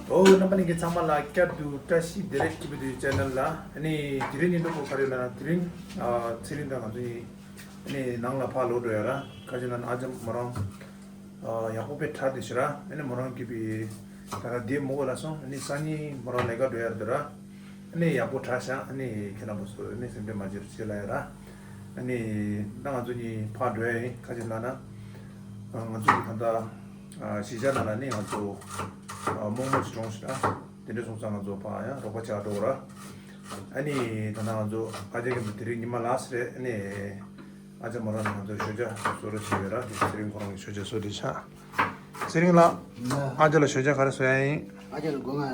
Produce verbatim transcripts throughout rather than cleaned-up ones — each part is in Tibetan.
ཨོ། རྣམ་པ་ལྷན་རྒྱས་ཚང་མ་ལ་བསྐྱར་དུ་བཀྲ་ཤིས་བདེ་ལེགས། ཀི་པི་དུ་ཆེ་ནལ་ལ། ཨ་ནི་དེ་རིང་ཉིན་དྲུག་པོ་ག་རེ་ལབ་ན། དེ་རིང་ཨ་ཚེ་རིང་དང་ང་ཚོ་གཉིས་ཨ་ནི་ནང་ལ་ཕར་ལོག་འགྲོ་ཡ་ར། ག་ཅི་ལབ་ན་ཨ་ཅག་མོ་རང་ཨ་ཡག་པོ་དཔེ་དྲག་དེ་ཤི་ར། ཨ་ནི་མོ་རང་གི་པི་ད་ར་དེ་མོ་གོ་ལ་སོང་། ཨ་ནི་སང་ཉིན་མོ་རང་ལས་ཀ་འགྲོ་ཡ་ར་དེ་ར། ཨ་ནི་ཡག་པོ་དྲག་ཤག་ཨ་ནི་ཁྱེད་རྣམ་པ་ཚོ་ཨ་ནི་སེམས་ཁྲལ་མ་བྱེད་རོགས་བྱེད་ལབ་ཡ་ར། ཨ་ནི་ད་ང་ཚོ་གཉིས་ཕར་འགྲོ་ཡ་ཡིན། ག་ཅི་ལབ་ན་ང་ཚོ་གི་ད་ལྟ་ཨ་གཞིས་ཆགས་ནང་ལ་ནི་ང་ཚོ་ཨ་རྨོ་མོ་ཞིག་གྲོངས་ཤག་དེ་འདྲ་སོང་ཙང་ང་ཚོ་ཕར་ཡང་རོགས་པ་བྱེད་འགྲོ་ར། ཨ་ནི་ད་ལྟ་ང་ཚོ་ཨ་ཅག་གི་དེ་རིང་ཉི་མ་ལ་སི་རེད། ཨ་ནི་ཨ་ཅག་མོ་རང་ང་ཚོ་ཞོགས་ཇ་བཟོ་རོགས་བྱེད་ཡོད་ར། དེ་ཚེ་རིང་ཁོ་རང་གི་ཞོགས་ཇ་བཟོ་དེ་ཤག་ཚེ་རིང་ལགས། ཨ་ཅག་ལ་ཞོགས་ཇ་ག་རེ་བཟོ་ཡ་ཡིན། ཨ་ཅག་ལ་སྒོ་ང་ཨ་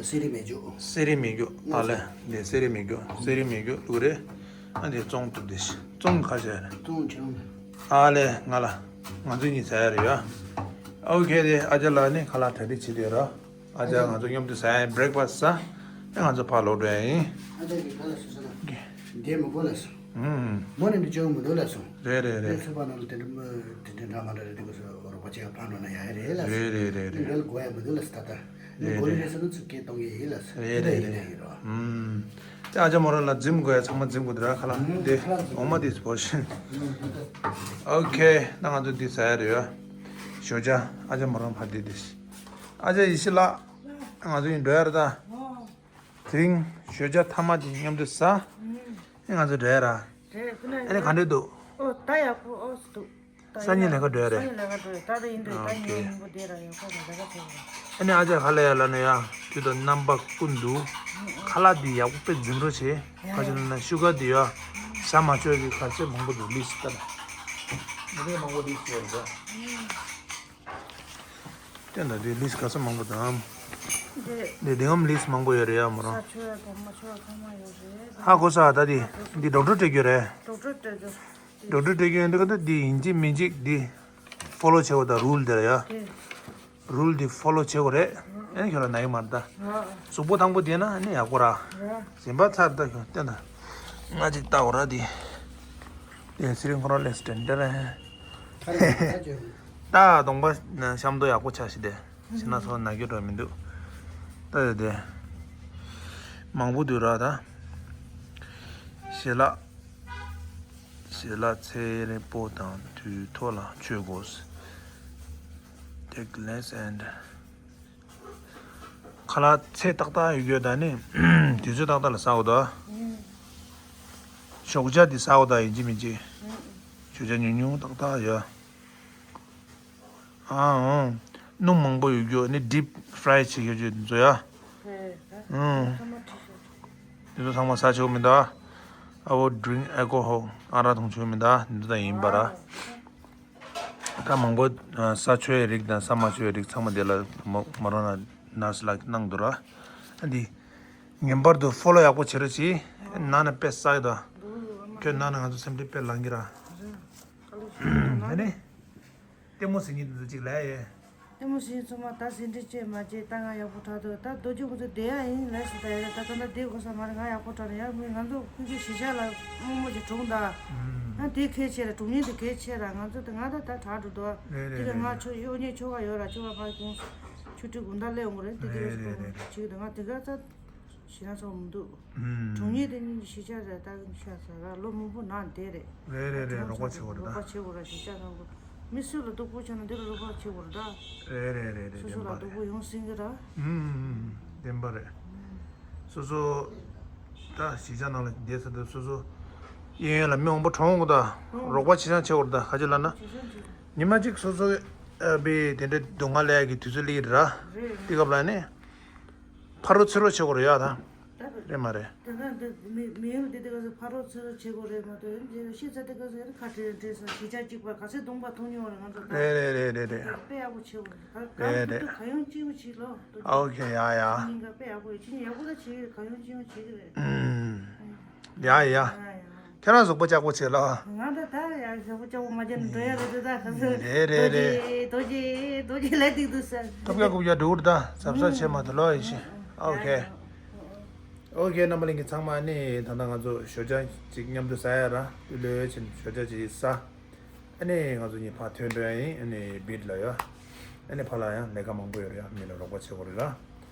གསེར་རི་མེ་སྒྱོགས། གསེར་རི་མེ་སྒྱོགས། ཨ་ལས། འདི་གསེར་རི་མེ་སྒྱོགས། གསེར་རི་མེ་སྒྱོགས་བླུགས་རེད། ཨ་འདི་བཙོང་ཐུབ་དེ་ཤི། བཙོང་ག་བྱས་རེད། བཙོང་ཆུང་། ཨ་ལས་ང་ལ། ང་ཚོ་གཉིས་ཟ་ཡ་རེད་ཡ། ཨོ་ཁེ། དེ་ཨ་ཅག་ལ་ནི་ཁ་ལག་གྲ་སྒྲིག་བྱེད་དེ་ར། ཨ་ཅག་ང་ཚོ་མཉམ་དུ་ཟ་ཡ་ཡིན། བྷི་རེག་ཕ་སི་ཟ། ཨེ་ང་ཚོ་ཕར་ལོག་འགྲོ་ཡ་ཡིན། ཨ་ཅག་གིས་ག་ལ་སུ་ཟ་ལ། འདི་མི་དགོས་ལ་སོང་། ཨུམ། མོ་ནི་འདི་ཅོག་མི་འདུག་ལ་སོང་། རེད་རེད་རེད། ཚོད་པ་ནང་ལ་དེ་འདྲ་མི་དེ་འདྲ་འདྲ་མ་འདྲ་རེད། དེ་གོ་སོ་རོགས་པ་བྱེད་ཡ་ཕར་འགྲོ་ན་ཡ་ཡ་རེད་ལ་སོང་། རེད་རེད་རེད་རེད། འདི་འདྲ་དགོས་ཡ་མི་འདུག་ལ་སོང་། ད་ལྟ་འདི་རེད་གོ་ལི་རེད། རེད་སོང་ན་ཚུར་སྐད་གཏོང་གི་ཡིན་ལ་སོང་། རེད་རེད་རེད། ཡིན་ན་ཡིན་རོ། ཨུམ། དེ་ཨ་ཅག་མོ་རང་ལ་འཛིམ་དགོས་ཡ་ཚང་མ་འཛིམ་དགོས་འདུག་ར། ཁ་ལག་འདི་འོ་མ་འདི་བོར་ཤིན། ཨོ་ཁེ། ད་ང་ཚོ་འདི་ཟ་ཡ་རེད་ཡ། ཞོགས་ཇ་ཨ་ཅག་མོ་རང་ཕར་འདི་འདི། ཨ་ཅག་ཡེ་ཤེས་ལགས། ང་ཚོ་ཡིན་འགྲོ་ཡ་རེད་ད། དེ་རིང་ཞོགས་ཇ་ཐ་མ་དེ་མཉམ་དུ་ཟ། ཨེ་ང་ཚོ་འགྲོ་ཡ་ར། རེད་ཁོ་ན། ཨེ་ནས་ག་འདྲས་འདུག་ཨོ་ད་ཡག་པོ་ཨོ་སི་འདུག་ད་སང་ཉིན་ཡིན་ལས་ཀ་འགྲོ་ཡ་རེད། སང་ཉིན་ལས་ཀ་འགྲོ་ཡ། ད་ད་ཡིན་འདུག་ད་ཉིན་མང་པོ་བསྡད་ར་ཡོད་ཁོ་ན་ལས་ཀ་བྱེད་ར། ཨེ་ནས་ཨ་ཅག་ག་ལ་ཡ་ལ་ནས་ཡ་དུས་དང་རྣམ་པ་ཀུན་ཏུ་ཁ་ལག་འདི་ཡག་པོ་དཔེ་འཛིམ་རོགས་བྱེད། ག་ཅི་ན་ན་ཤུ་གར་འདི་ཡ་ཟ་མ་ཆོག་གི་ག་ཚད་མང་པོ་འདུག་ལིས་ལྟ་ན། མི་རིགས་མང་པོ་ལིས་ཡོད་རེད། བསྟན་དང་དེ་ལིས་ག་ས་མང་པོ་དང་། འདི་འདི་འདི་ངམ་ལིས་མང་པོ་ཡོད་རེད་ཡ་མོ་རང་། ས་ཆུ་ཡ་གོང་མ་ཆུ་ཡ་ཚང་མ་ཡོད་རེད། ཧ་གོ་ས། ད་འདི་འདི་ཌོག་ཊར་སྤྲད་རྒྱུ་རེད། ཌོག་ཊར་སྤྲད་རྒྱུ། ཌོག་ཊར་སྤྲད་རྒྱུ་ཡོད་འདི་ག་ད་འདི་ཡིན་གཅིག་མིན་གཅིག་འདི་ཕོ་ལོ་བྱེད་དགོས་ད་རུལ་འདི་ར་ཡ། རུལ་འདི་ཕོ་ལོ་བྱེད་དགོས་རེད། ཨེ་ཁྱོད་ར་ན་གི་མ་རེད་ད། གཟུགས་པོ་ཐང་པོ་བསྡད་ན་ནི་ཡག་པོ་ར། གཞན་པ་ཚར་ད་ཁྱོད་བསྟན་ད། ང་ཅིག་ལྟ་འོ་ར་འདི། དེ་ཚེ་རིང་ཁོ་རང་ལས་སུ་དྲན་དྲན་རེད། ད་གདོང་པ་ཤམ་ཏོ་ཡག་པོ་ཆགས་ཤི་དེ། ཕྱི་ན་ཚོ་ན་རྒྱུ་འགྲོ་མི་འདུག་ད་དེ་དེ། མང་པོ་འདུག་ར་ད། ཞལ་ལག་ཞལ་ལག་ཚེ་རིང་པོ་དང་དུས་ཐོག་ལ་མཆོད་དགོས། Take less and ཁ་ལག་ཚད་ཏག་ཏག་ཡོད་རྒྱུ་ད་ནི། དུས་ཚོད་ཏག་ཏག་ལ་ཟ་དགོས་ད། ཞོགས་ཇ་འདི་ཟ་དགོས་ད་ཡིན་གཅིག་མིན་གཅིག་ཞོགས་ཇ་ཉུང་ཉུང་ཏག་ཏག་ཡོད། ཨང་། སྣུམ་མང་པོ་ཡོད་རྒྱུ་ནི་ཌིབ་ཕ་རའི་བྱེད་རྒྱུ་ཅིག་འདི་ཚོ་ཡ། ཨང་། འདི་ཚོ་ཚང་མ་ཟ་ཆོག་མི་འདུག I would drink alcohol. ཨ་རག་འཐུང་ཆོག་མི་འདུག་འདི་ཚོ་ད་ཡིན་པ་ར། ད་མང་པོ་ཨ་ཟ་ཆོག་ཡའི་རིགས་དང་ཟ་མ་ཆོག་ཡའི་རིགས་ཚང་མ་དེ་ལ་མོ་མོ་རང་ལ་ནར་སི་ལགས་གནང་འདུག་ར། ཨ་འདི་ངེས་པར་དུ་ཕོ་ལོ་ཡག་པོ་བྱེད་རོགས་གྱིས། ནང་ན་དཔེ་བསགས་ཡོད་དོ། ཁྱོད་ནང་ན་ང་ཚོ་སེམས་ཁྲལ་དཔེ་ལངས་ཀྱི་ར། ཨ་ནི། ལྟད་མོ་གཟིགས་མཁན་དེ་ཚོ་གཅིག་ལབ་ཡས། ལྟད་མོ་གཟིགས་མཁན་ཚང་མ་ད་ཟིན་བྲིས་བཅས་མ་བཅས་ད་ང་ཡག་པོ་དྲག་འདུག་ད་རྡོ་རྗེ་ཁོ་ཚོ་བསྡད་ཡ་ཡིན་ལབ་ཞིག་ད་ཡ་ད་ད་ད་བསྡད་དགོས་ས་མ་རེད། ང་ཡག་པོ་དྲག་རེད་ཡ། མི་ང་ཚོ་ཁུལ་གྱི་གཞིས་ཆགས་ལ་རྨོ་མོ་ཅིག་གྲོངས་ད། ང་དེ་གལ་ཆེ་ར། གྲོངས་མཁན་དེ་གལ་ཆེ་ར། ང་ཚོ་ད་ང་ད་ད་དྲག་འགྲོ་འདུག་རེད་རེད་དེ་ག་རེད་ང་རེད། ཆོ་གཡོག་ཉེ་ཆོ་ག་ཡོད་ར། ཆོ་ག་ཕ་གི་ཆུ་ཁྲི་དགུན་ཟླ་སླེབས་འོང་གི་རེད། དེ་ག་རེད་རེད་རེད། ཆིག་ད་ང་དེ་ག་ཚ། ཞེ་དྲག་ཚོར་མི་འདུག་ཨུམ། གྲོངས་མཁན་དེ་གཉིས་ཀྱི་གཞིས་ཆགས་རེད། ད་གི་ཤ་ཚ་ར་ལོ་མང་པོ་ནང་བསྡད་རེད། རེད་རེད་རེད། རོགས་པ་བྱེད་དགོས་རེད་ད། རོགས་པ་བྱེད་དགོས་ར། གཞིས་ཆགས་ནང་གི་མི་སུ་ལ་སྡུག་པོ་བྱུང་ན་འདི་ལ་རོགས་པ་བྱེད་དགོས་རེད་ད། རེད་རེད་རེད་རེད། སོ་སོ་ལ་བདེན་པ་རེད། སྡུག་པོ་ཡོང་སྲིད་གི་ར། ཨུམ་ཨུམ་ཨུམ། བདེན་པ་རེད། སོ་སོ་ད་གཞིས་ཆགས་ནང་ལ་བསྡད་ས་དེ་སོ་སོ་གཡས་གཡོན་ལ་མི་མང་པོ་གྲོངས་གི་ད། ཨུམ། རོགས་པ་ཇི་ལྟར་བྱེད་དགོས་རེད་ད། ག་ཅི་ལབ་ན་ཇི་ལྟར་བྱེད། ཉི་མ་གཅིག་སོ་སོ་ཨ་བི་དེ་འདྲའི་སྡུག་བསྔལ་ལས་ཀྱི་དུས་ཚོད་སླེབས་ཀྱི་རེད་ར། རེད་རེད། དེ་སྐབས་ལ་ནི། ཕ་རོལ་ཚུར་རོལ་བྱེད་དགོས་རེད་ཡ་ད། ད་རེད་མ་རེད། ད་ད་འདི་མི་མི་ཡུལ་འདི་དེ་ག་ཚོད་ཕ་རོལ་ཚུར་རོལ་བྱེད་དགོས་རེད་མ་གཏོགས་ཡིན་གྱི་ཤེས་ཚད་དེ་ག་ཚོད་ཡིན་ཁ་བྲལ་འདྲེས་སོང་གཞིས་ཆགས་གཅིག་པ་ག་ཚོད་གདོང་པ་མཐོང་མྱོང་རེད་ང་ཚོ་ད། རེད་རེད་རེད་རེད། དཔེ་ཡག་པོ་བྱེད་དགོས་རེད། ག་ག་རེད་ག་རེད། ག་ཡོང་གཅིག་པ་བྱེད་ལོ། ཨོ་ཁེ་ཡ་ཡ། ཉིན་ག་དཔེ་ཡག་པོ་ཡོད་ཅི་ཉིན་ཡག་པོ་ད་བྱེད་ག་ཡོང་གཅིག་པ་བྱེད་གི་རེད། ཨུམ། ཡ་ཡ། ཡ་ཡ། ཁྱེད་རང་གཟུགས་པོ་ལྕགས་པོ་བྱེད་ལ། ང་ད་ད་ཡ་གཟུགས་པོ་ལྕགས་པོ་མ་བྱས་ན་འགྲོ་ཡ་རེད་དེ་ད་ག་ཚོད། རེད་རེད་རེད། རྡོ་རྗེ་རྡོ་རྗེ་ལས་སྡིག་འདུག་ཟེར། ཐབ་ཀ་རྐུབ་ཀྱ་འགྲོ་གི་རེད་ད། གཟབ་གཟབ་བྱེད་མ་ཐུབ་ལོ་ཡིན་ཤི། ཨོ་ཁེ། ཨོ་ཁེ། རྣམ་པ་ལྷན་རྒྱས་ཚང་མ་ནི་ད་ལྟ་ང་ཚོ་ཞོགས་ཇ་ཅིག་མཉམ་དུ་ཟ་ཡ་ར། དུས་ལོས་ཕྱིན་ཞོགས་ཇ་ཅིག་ཟ། ཨ་ནི་ང་ཚོ་གཉིས་ཕར་ཐོན་འགྲོ་ཡ་ཡིན། ཨ་ནི་བིད་ལ་ཡ། ཨ་ནི་ཕར་ལ་ཡང་ལས་ཀ་མང་པོ་ཡོད་རེད་ཡ། མི་ལ་རོགས་པ་བྱེད་དགོས་རེད་ར།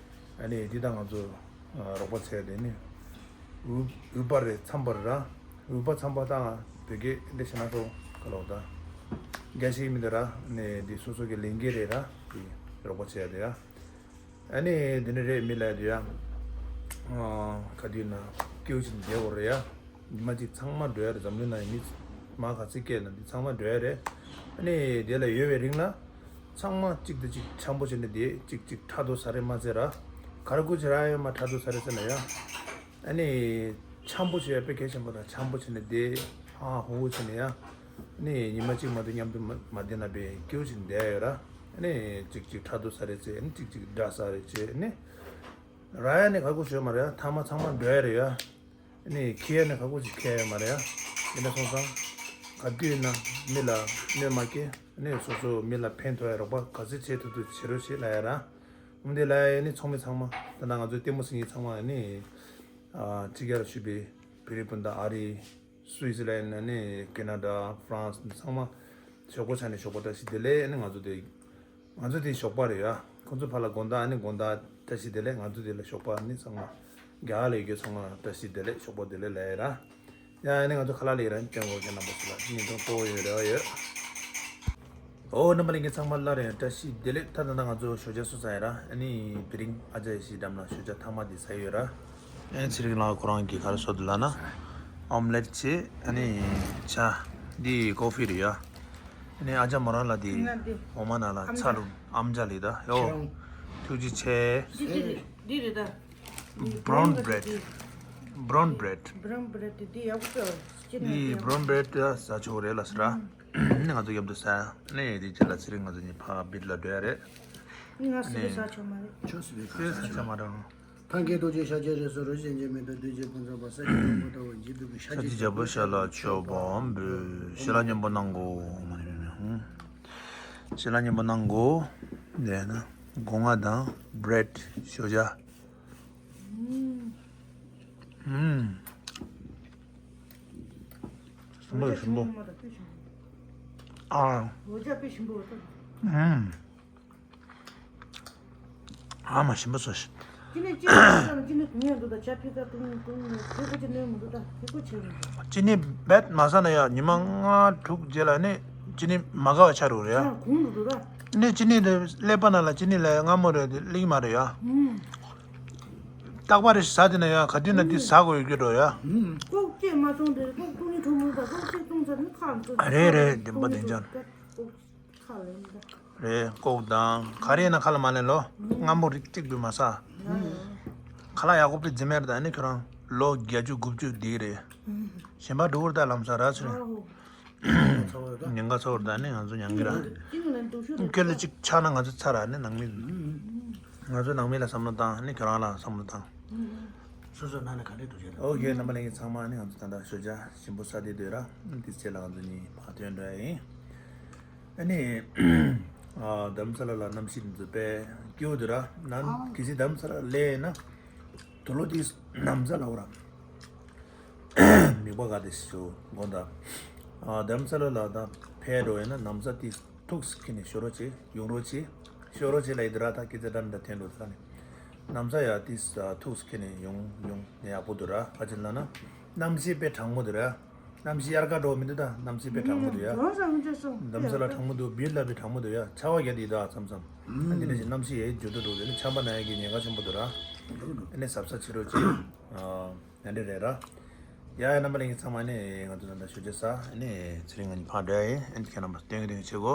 ཨ་ནི་འདི་དང་ང་ཚོ་རོགས་པ་བྱས་དེ་ནི་ཨུ་པ་རེད། ཚམ་པ་རེད་ར། ཨུ་པ་ཚམ་པ་དང་བོད་སྐད་འདི་ཤེས་ན་ཚོ་ག་ལོག་ད་རྒྱ་ཞིག་མི་འདི་ར། ནི་འདི་སོ་སོ་གི་ལས་འགན་རེད་ར། འདི་རོགས་པ་བྱས་དེ་ཡ། ཨ་ནི་འདི་ནི་རེད་མི་ལ་དེ་ཡ། ག་དུས་ན་སྐྱེའུ་ཆེན་བསྡད་འོ་རེད་ཡ། ཉི་མ་གཅིག་ཚང་མ་འགྲོ་ཡ་རེད། འཛམ་གླིང་ན་ཡི་མི་མ་ག་ཚིག་སྐད་ན་འདི་ཚང་མ་འགྲོ་ཡ་རེད། ཨ་ནི་དེ་ལ་ཡོད་པའི་རིང་ལ། ཚང་མ་གཅིག་དང་གཅིག་འཆམ་པོ་བྱས་ནས་བསྡད། གཅིག་གཅིག་ཕྲག་དོག་ཟ་རེས་མ་བྱེད་ར། གར་ཁུ་ཆེ་ར་ཡོད་མ་ཕྲག་དོག་ཟ་རེས་ཟེར་ན་ཡ། ཨ་ནི་འཆམ་པོ་བྱེད་ཡ་དཔེ་གལ་ཆེན་པོ་དང་འཆམ་པོ་བྱས་ནས་བསྡད། ཧ་ཧུ་ཧུ་བྱས་ནས་ཡ། ཨ་ནི་ཉི་མ་གཅིག་མ་གཏོགས་མཉམ་དུ་མ་མ་བསྡད་ན་དཔེ་སྐྱིད་པོ་བྱས་ནས་བསྡད་ཡ་ཡོད་ར། ཨ་ནི་གཅིག་གཅིག་ཕྲག་དོག་ཟ་རེས་བྱེད། ཨ་ནི་གཅིག་གཅིག་དགྲ་ཟ་རེས་བྱེད། ཨ་ནི་ར་ཡ་ནི་གར་ཁུ་ཆེ་མ་ར་ཡ། ཐ་མ་ཚང་མ་འགྲོ་ཡ་རེད་ཡ། ནི་ཁེ་ཡ་ནི་ག་གོ་ཅིག་ཁེ་ཡ་མ་རེད་ཡ། ཡིན་ན་སོང་ཙང་ག་དུས་ཡིན་ན་མི་ལ་གནོད་མ་སྐྱེལ། ནི་སོ་སོ་མི་ལ་ཕན་ཐོགས་ཡ་རོགས་པ་ག་ཚོད་བྱེད་ཐུབ་ཐུབ་བྱེད་རོགས་བྱེད་ལ་ཡ་ར། འོན་ཏེ་ལ་ཡ་ནི་ཚོགས་མི་ཚང་མ་ད་ལྟ་ང་ཚོའི་ལྟད་མོ་གཟིགས་མཁན་ཚང་མ་ནི་ཨ་ཅིག་ཡར་ཞུས་པའི་བི་རི་པུན་དང་ཨ་རི། སུའི་ཙི་ལན་ནི་ཀེ་ན་ཌ། ཧྥ་རན་སི་འདི་ཚང་མ་ཞོགས་པ་ཆ་ནས་ཞོགས་པ་བཀྲ་ཤིས་བདེ་ལེགས། ནི་ང་ཚོ་དེ་ང་ཚོ་དེ་ཞོགས་པ་རེད་ཡ། ཁོང་ཚོ་ཕར་ལ་དགོང་དག། ཨ་ནི་དགོང་དག་བཀྲ་ཤིས་བདེ་ལེགས། ང་ཚོ་དེ་ལ་ཞོགས་པ། ཨ་ནི་ཚང་མ་རྒྱ་གར་ལ་ཡོད་རྒྱུ་ཚང་མ་བཀྲ་ཤིས་བདེ་ལེགས། ཞོགས་པ་བདེ་ལེགས་ལབ་ཡ་ར། ཡ་ཨ་ནི་ང་ཚོ་ཁ་ལག་ལ་ཡི་རང་སྟོན་གོ་ཁྱེད་རྣམ་པ་ཚོ་ལ་ཉིན་ཐོ་གཙོ་བོ་ཡོད་རེ་བ་ཡོད། ཨོ་རྣམ་པ་ལྷན་རྒྱས་ཚང་མ་སླར་ཡང་བཀྲ་ཤིས་བདེ་ལེགས། ད་ད་ལྟ་ང་ཚོ་ཞོགས་ཇ་བཟས་ཚར་ཡ་ར། ཨ་ནི་དེ་རིང་ཨ་ཅག་ཡེ་ཤེས་འགྲམ་ལ་ཞོགས་ཇ་ཐ་མ་དེ་ཟ་ཡོད་ར། ཨ་ནི་ཚེ་རིང་ལགས་ཁོ་རང་གིས་ག་རེ་བཟོ་འདུག་ལབ་ན། ཨོམ་ལེད་བྱས། ཨ་ནི་ཇ། འདི་ཀོ་ཧྥི་རེད་ཡ། ཨ་ནི་ཨ་ཅག་མོ་རང་ལ་འདི་ང་འདི་འོ་མ་ནང་ལ་ཨམ་ཚྭ་ཇ་རུ་ཨམ་ཇ་ལི་ད་ཡོ། ཁྱེད་རང་ཐུགས་རྗེ་ཆེ། འདི་འདི་རེད། འདི་རེད་ད། Brown bread. Brown bread. Brown bread འདི་ཡག་པོ་དཔེ་བ་ཅི་ནས་འདི་ཡག་པོ། Brown bread ད་ཟ་ཆོག་རེད་ལ་ཟེར་ར། ནི་ང་ཚོ་མཉམ་དུ་ཟ། ནི་དེ་རྗེས་ལ་ཚེ་རིང་ང་ཚོ་གཉིས་ཕར་བིད་ལ་འགྲོ་ཡ་རེད། ང་སི་པེ་ཟ་ཆོག་མ་རེད། ཁྱོད་སི་པེ་ཁྱོད་ཟ་ཆོག་མ་རེད། ཐང་གའི་རྡོ་རྗེ་ཤཱཀྱའི་རིགས་སུ་རོ་གཅན་གཅན་མེད་པའི་གདུལ་བྱའི་ཕུན་ཚོགས་པ་ས་གཞི་སྟོང་པ་ལྟ་བུ་འཇིག་རྟེན་པའི་ཤཱཀྱའི་རྒྱལ་པོ་ཤཱ་ལ་མཆོད་པ་འབུལ། ཞལ་ལག་མཉམ་པོ་གནང་གོ། ཞལ་ལག་མཉམ་པོ་གནང་གོ། དེ་ན་སྒོ་ང་དང་བྷི་རེད་ཞོགས་ཇ། ཨུམ། ཞིམ་པོ་ཞིམ་པོ། ཨ། ཨུམ། ཨ་མ་ཞིམ་པོ་སོ་ཞིག་ཅི་ནས་ཅི་ནས་ཅི་ནས་ཅི་ནས་ཉོས་འདུག་ད་ཇ་ཕི་ཀ་ཏུང་ཏུང་ནས་ཕི་ཀ་ཅི་ནས་མི་འདུག་ད་ཕི་ཀ་ཆེ་རུ་འདུག་ཅི་ནས་བེད་མ་ཟ་ན་ཡ་ཉི་མ་ལྔ་དྲུག་རྗེས་ལ་ནི་ཅི་ནས་མ་དགའ་བ་ཆགས་རུ་རེད་ཡ། ཡང་གོང་རུ་འདུག་ད། ནི་ཅི་ནས་དེ་ཀླད་པ་ནང་ལ་ཅི་ནས་ལ་ཡ་སྔ་མོ་རེད་དེ་ལིག་མ་རེད་ཡ། ཨུམ། རྟག་པར་ཟ་དེ་ན་ཡང་ག་དུས་ན་དེ་ཟ་དགོས་ཡོད་ཀྱི་འགྲོ་ཡ། ཀོག་སྐྱེས་མ་སོང་དེ་ཀོག་བཏུང་ནི་ཁྲོ་མོ་དང་ཀོག་སྐྱེས་བཏུང་ཚར་ནི་ཁ་ཚོ། རེད་རེད། བདེན་པ་བདེན་ཅང་། ཀོག་ཁ་ལེན་ད། རེད། ཀོག་དང་ག་རེ་ཡིན་ན་ཁ་ལ་མ་ལེན་ལོ། སྔ་མོ་རིགས་གཅིག་པུ་མ་ཟ། ཁ་ལག་ཡག་པོ་པི་རྫི་མེར་དང་ནི་ཁྱོད་རང་ལོ་བརྒྱད་ཅུ་དགུ་བཅུ་བསྡད་རེད། གཞན་པ་འགྲོ་བར་ད་ལམ་སང་ར་ཚོད། ཉེན་ཁ་ཚོར་ད་ནི་ང་ཚོ་ཉང་གི་ར། ཁྱོད་ལ་གཅིག་ཆགས་ན་ང་ཚོ་ཚར་ར་ནི་ནང་མི། ང་ཚོ་ནང་མི་ལ་བསམ་བློ་བཏང་ནི་ཁྱོད་རང་ལ་བསམ་བློ་བཏང་། སོ་སོ་ནང་ནས་ག་འདྲས་འགྲོ་བྱེད་དང་། ཨོ་ཡོད། རྣམ་པ་ལྷན་རྒྱས་ཚང་མ་ནི་ང་ཚོ་ད་ལྟ་ཞོགས་ཇ་ཞིམ་པོ་ཟ་བསྡད་འདུག་ར། དེ་ཚེ་ལ་ང་ཚོ་གཉིས་ཕར་ཐོན་འགྲོ་ཡ་ཡིན། ཨ་ནི་རྡ་རམ་ས་ལ་ལ་གནམ་གཤིས་འདི་ཚོ་དཔེ་སྐྱིད་པོ་འདུག་ར། ནམ་གི་སི་རྡ་རམ་ས་ལ་ལས་ན་དུ་ལོ་དེ་ནམ་ཟླ་ལ་འོ་ར། མིག་པ་ག་དེ་ཞུ་དགོངས་དག་ཨ་རྡ་རམ་ས་ལ་ལ་དང་ཕལ་འགྲོ་ཡིན་ན་ནམ་ཟླ་དེ་ཐུགས་སུ་ཁྱེར་ནས་ཤོ་རོ་བྱེད་ཡོང་རོགས་བྱེད། ཤོ་རོ་བྱེད་ལ་ཡི་དེ་ར་ད་སྐད་ཆ་འདྲ་འདྲ་འཐེན་འགྲོ་ས་ནས་ནམ་ཟླ་ཡ་དེ་ཐུགས་སུ་ཁྱེར་ནས་ཡོང་ཡོང་ནས་ཡག་པོ་འདུག་ར། ཕ་ཆེན་ལ་ན་གནམ་གཤིས་དཔེ་གྲང་མོ་འདུག་ར། གནམ་གཤིས་དབྱར་ཁ་འགྲོ་མི་འདུག་ད་གནམ་གཤིས་དཔེ་གྲང་མོ་འདུག་ཡ། རྡ་རམ་ས་ལ་གྲང་མོ་འདུག་བིར་ལ་དཔེ་གྲང་མོ་འདུག་ཡ། ཆར་པ་བརྒྱབ་དེ་ད་མཚམས་མཚམས་ཨ་འདི་འདྲ་ཞིག་གནམ་གཤིས་ཡའི་འགྱུར་ལྡོག་འགྲོ་དེ་ནི་ཆམ་པ་ན་ཡ་གི་ཉེན་ཁ་ཆེན་པོ་འདུག་ར། ཨ་ནི་གཟབ་གཟབ་བྱེད་རོགས་བྱེད། ཨ། ཡ་འདྲ་རེད་ར། ཡ་ཡ་རྣམ་པ་ལྷན་རྒྱས་ཚང་མ་ནི་ང་ཚོ་ད་ལྟ་ཞོགས་ཇ་ཟ་ནི་ཚེ་རིང་ང་གཉིས་ཕར་འགྲོ་ཡ་ཡིན། ཨ་ནི་ཁྱེད་རྣམ་པ་སྟོན་གི་སྟོན་གི་བྱེད་གོ།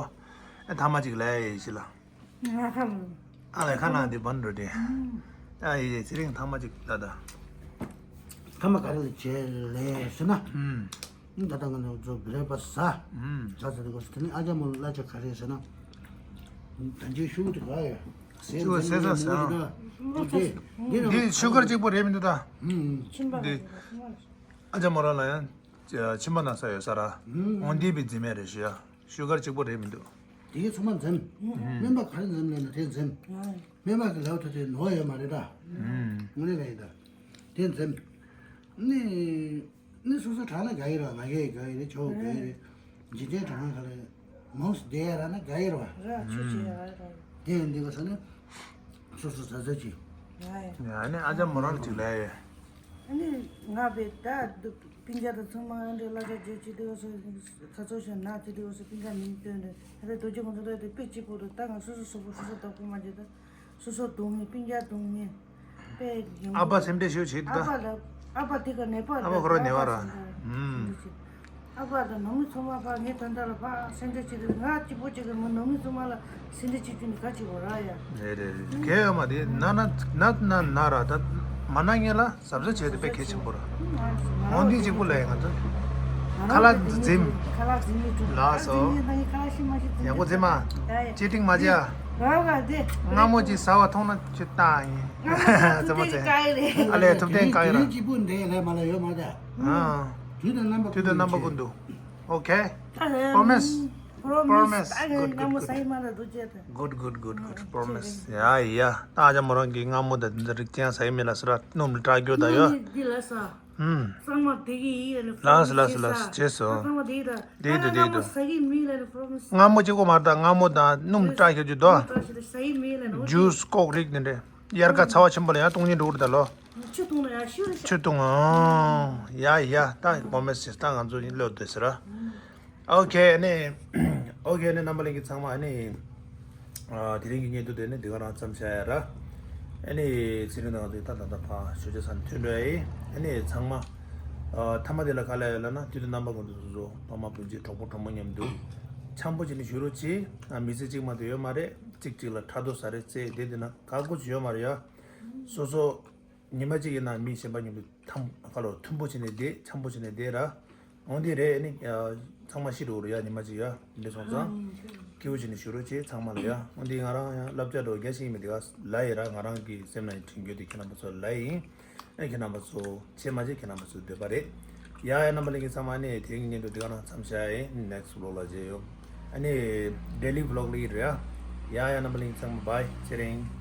ཨ་ཐ་མ་གཅིག་ལ་ཡ་ཡི་ཤི་ལ། ང་ཁ་མོ། ཨ་ལ་ཁ་ན་འདི་བན་འགྲོ་དེ། ཨ་ཡི་ཚེ་རིང་ཐ་མ་གཅིག་ལ་ད། ཐ་མ་ག་རེ་ལ་བྱེད་ལས་ཟེར་ན། ད་ལྟ་ང་ཚོ་བི་རེད་པ་ཟ། ཟ་ཟ་དེ་གོ་ཟ་དེ་ནི་ཨ་ཅག་མོ་ལ་ཅག་ག་རེ་ཟེར་ན། ད་ཅི་ཤུགས་དེ་ག་ཡ། ཤུ་གར་ཟེར་ས་ཟེར་ན། འདི་ཤུ་གར་གཅིག་པོ་རེད་མི་འདུག་ད། ཁྱིམ་པ་འདི་ཨ་ཅག་མོ་རང་ལ་ཡང་ཁྱིམ་པ་ན་ས་ཡོད་ས་ར། འོན་ཏེ་བི་རྫི་མེད་རེད་ཞུ་ཡ། ཤུ་གར་གཅིག་པོ་རེད་མི་འདུག་དེ་ཚང་མ་འཛེམ། སྨན་པ་ག་རེ་འཛེམ་ལབ་ན་དེ་འཛེམ། སྨན་པ་གི་ལབ་ཐུབ་དེ་ནོར་ཡོད་མ་རེད་ད། དངོས་གནས་ལ་ཡིན་ད། དེ་འཛེམ། ནི། ནི་སོ་སོ་དྲག་ན་དགའ་ཡི་ར། ང་རྒྱལ་དགའ་ཡི་རེད། ཆོག་དགའ་ཡི་རེད། འཇིག་རྟེན་དྲང་ང་ག་ལ་མོས་བསྡད་ཡ་ར་ན་དགའ་ཡི་ར་བ། ར་ཆོས་ཆོས་ཡ་ར། དེ་ཡིན་འདི་ག་ས་ནི་སོ་སོ་ཟ་ཟ་ཅི། ཡ་ནི་ཨ་ཅག་མོ་རང་ལ་ཅིག་ལབ་ཡ། ཨ་ནི་ང་བས་ད་སྤུན་ཀྱག་དང་ཚང་མ་འདྲ་བརླ་རྒྱ་བརྗོད་ཅིག་དེ་བ་སོ་ཁ་ཚོ་ཞིག་ན་ཅིག་དེ་བ་སོ་སྤུན་ཀྱག་མིང་བཏོན་ནས་ད་ལྟ་རྡོ་རྗེ་ཁོང་ཚོ་ད་དེ་དཔེ་གཅིག་པོ་རེད། ད་ང་སོ་སོ་སོ་པོ་སོ་སོ་བདག་པོ་མ་བྱེད་ད། སོ་སོ་སྡུག་བསྔལ་སྤུན་ཀྱག་སྡུག་བསྔལ་དཔེ་ཡོང་ཨ་ཕ་གི་སེམས་ཁྲལ་ཞུ་བྱེད་ཨ་ད། ཕ་ལ་ཨ་ཕ་དེ་ག་ནད་པ་ཨ་ཕ་རེད། ཁོ་རང་ནད་པ་ར། ཨུམ། ཨ་ཕ་དང་ནང་མི་ཚང་མ་ཕ་ངའི་དོན་དག་ལ་ཕ་སེམས་ཁྲལ་བྱེད་དུས་ང་གཅིག་པོ་གཅིག་གི་མི་ནང་མི་ཚང་མ་ལ་སེམས་ཁྲལ་བྱེད་རྒྱུ་ནི་ག་གཅིག་པོ་ར་ཡ། རེད་རེད་རེད། གལ་ཡོད་མ་རེད། ན་ན་ན་ན་ན་ར་ད་མ་ན་ངེས་ལ། གཟབ་གཟབ་བྱས་ཏེ་དཔེ་གལ་ཆེན་པོ་རེད། འོན་ཏེ་གཅིག་པུ་ལ་ཡང་ང་ཚོ་ཁ་ལག་འཛིན། ཁ་ལག་འཛིན་མི་ཐུབ། ལགས་སོ། ཁ་ལག་འཛིན་མི་ཐུབ། ཁ་ལག་ཤི་མ་ཤི་འཛིན་ཡག་པོ་འཛིན་མ། ཡ་ཡ། ཅི་ཏིང་མ་བྱ། ར་ག་དེ། སྔ་མོ་ཅིག་ཟ་བ་མཐོང་ན་ཁྱོད་བཏང་ཡིན། ང་མ་ཐུབ་ཏེ་ག་ཡི་རེད། ཨ་ལས་ཐུབ་བསྟན་ག་ཡི་ར། དུས་གཅིག་པུ་འདྲེ་ལས་མ་ལ་ཡོད་མ་རེད། ཨ། དུས་དང་རྣམ་པ་དུས་དང་རྣམ་པ་ཀུན་ཏུ། ཀུན་ཏུ། ཨོ་ཁེ། Promise. Promise. Good, good, good. Good, good, good. Promise. ཡ་ཡ། ད་ཨ་ཅག་མོ་རང་གི་སྔ་མོ་དང་འདི་འདྲ་རིགས་ཅན་ཟ་ཡི་མེད་ལ་སི་ར་སྣུམ་ལ་སྐྲག་རྒྱུ་ད་ཡོད། ཧུམ། ལགས་སི་ལགས་སི་ལགས་སི་བྱས་སོ། དེ་དུ་དེ་དུ། སྔ་མོ་གཅིག་པོ་མ་རེད། ད་སྔ་མོ་དང་སྣུམ་སྐྲག་རྒྱུ་དོ། ཇུས་ཀོག་རིགས་འདི་འདྲ། དབྱར་ཁ་ཚ་བ་ཆེན་པོ་ལ་ཡང་བཏུང་ཉིན་འགྲོ་གི་རེད་ད་ལོ། ཆུ་བཏུང་ན་ཡང་ཤི་རེད་ཤ། ཆུ་བཏུང་ཨང་། ཡ་ཡ། ད་Promise བྱས། ད་ང་ཚོ་ཡིན་ལོས་དེ་ཟེར་ར། ཨོ་ཁེ་ཨ་ནི། ཨོ་ཁེ་ཨ་ནི་རྣམ་པ་ལྷན་རྒྱས་ཚང་མ་ཨ་ནི། ཨ་དེ་རིང་གི་བརྙན་ཐུང་དེ་ནི་འདི་ག་རང་མཚམས་བཞག་ཡ་ར། ཨ་ནི་ཚེ་རིང་དང་ང་ཚོ་ད་ད་ལྟ་ཕ་ཞོགས་ཇ་ཟ་ནས་ཐོན་འགྲོ་ཡ་ཡིན། ཨ་ནི་ཚང་མ། ཨ་མཐའ་མ་དེ་ལ་ག་ལ་ཡོད་ལབ་ན་དུས་དང་རྣམ་པ་ཀུན་ཏུ་སོ་སོ་ཕ་མ་སྤུན་མཆེད་གྲོགས་པོ་གྲོགས་མོ་མཉམ་དུ། འཆམ་པོ་བྱས་ནས་བཞུགས་རོགས་བྱེད། ཨ་མི་ཚེ་གཅིག་མ་གཏོགས་ཡོད་མ་རེད། གཅིག་གཅིག་ལ་ཕྲག་དོག་ཟ་རེས་རྩེད་དེ་དེ་ན་ག་གོ་ཅི་ཡོད་མ་རེད་ཡ། སོ་སོ། ཉི་མ་གཅིག་ཡིན་ན་མི་གཞན་པ་མཉམ་དུ་འཐམ་ཁ་ལོ་མཐུན་པོ་བྱས་ནས་བསྡད། འཆམ་པོ་བྱས་ནས་བསྡད་ར། འོན་ཏེ་རེད་ནི། ཚང་མ་ཤི་འགྲོ་རུ་ཡ་ཉི་མ་གཅིག་ཡ། འདི་སོང་ཙང་། སྐྱིད་པོ་བྱས་ནས་བཞུགས་རོགས་བྱེད་ཚང་མ་ལ་ཡ། འོན་ཏེ་ང་རང་ཡང་བསླབ་བྱ་འགྲོ་རྒྱ་ཞིག་ཡིན་མི་དེ་ག་ལ་ཡི་ར། ང་རང་གི་སེམས་ནང་དྲན་རྒྱུ་དེ་ཁྱེད་རྣམ་པ་ཚོ་ལ་ཡིན། ཨ་ཁྱེད་རྣམ་པ་ཚོ་བྱེད་མ་བྱེད་ཁྱེད་རྣམ་པ་ཚོ་འདོད་པ་རེད། ཡ་ཡ་རྣམ་པ་ལྷན་རྒྱས་ཚང་མ་ནི་དེ་རིང་གི་བརྙན་ཐུང་འདི་ག་རང་མཚམས་བཞག་ཡིན། Next vlog ལ་མཇལ་ཡོང་། ཨ་ནི་daily vlog ལ་ཡི་ར་ཡ། ཡ་ཡ་རྣམ་པ་ལྷན་རྒྱས་ཚང་མ་bye ཚེ་རིང་།